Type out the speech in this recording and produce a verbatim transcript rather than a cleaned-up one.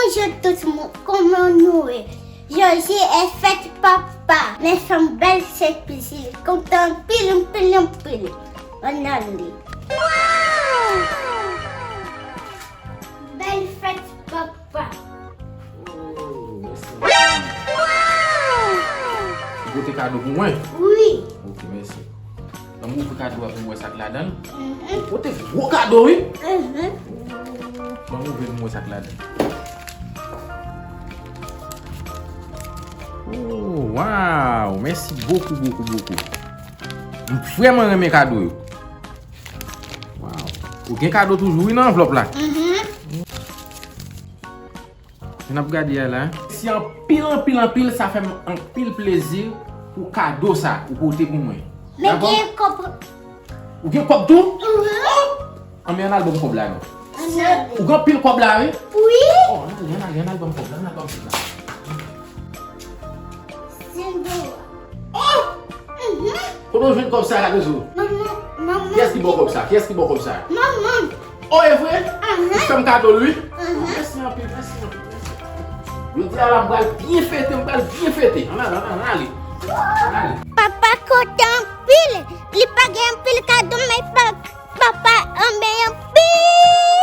Bonjou tout moun, kòman nou ye? Jodi e fèt papa. Mwen fè yon bèl siprizil, kontan anpil, anpil, anpil. Ann ale. Bèl fèt papa. Oh, mèsi. Ou pote kado pou mwen? Wi. Ok, mèsi. Ban m ouvri kado a pou m wè sa k ladan l. Ou pote gwo kado, wi. Ban m ouvri pou m wè sa k ladan l. Oh, waw! Mèsi bokou, bokou, bokou. M vrèman renmen kado yo. Waw. Ou gen kado toujou, wi, nan anvlòp la. N ap gade a la. Mèsi anpil, anpil, anpil. Sa fè m anpil plezi pou kado sa ou pote pou mwen. Men gen kòb. Ou gen kòb tou? Mhm. Ann, men ann al ban m kòb la, non. Ann ale. Ou gen anpil kòb la, wi? Wi. Oh, ann ale, ann ale, ann al ban m kòb la, ann al ban m kòb la. Sindora. Oh! Mhm. Kote w jwenn kòb sa a, Kadozo? Manman, manman. Kiyès ki ba w kòb sa? Kiyès ki ba w kòb sa? Manman. Oh, e vre? Mhm. Ou fè m kado l, wi? Mhm. Mèsi anpil, mèsi anpil, mèsi. Jodi a la, m pral byen fete, m pral byen fete. Ann al, ann al, ann ale. Ann ale. Papa kontan anpil. Li pa gen anpil kado, men pa- papa renmen anpil.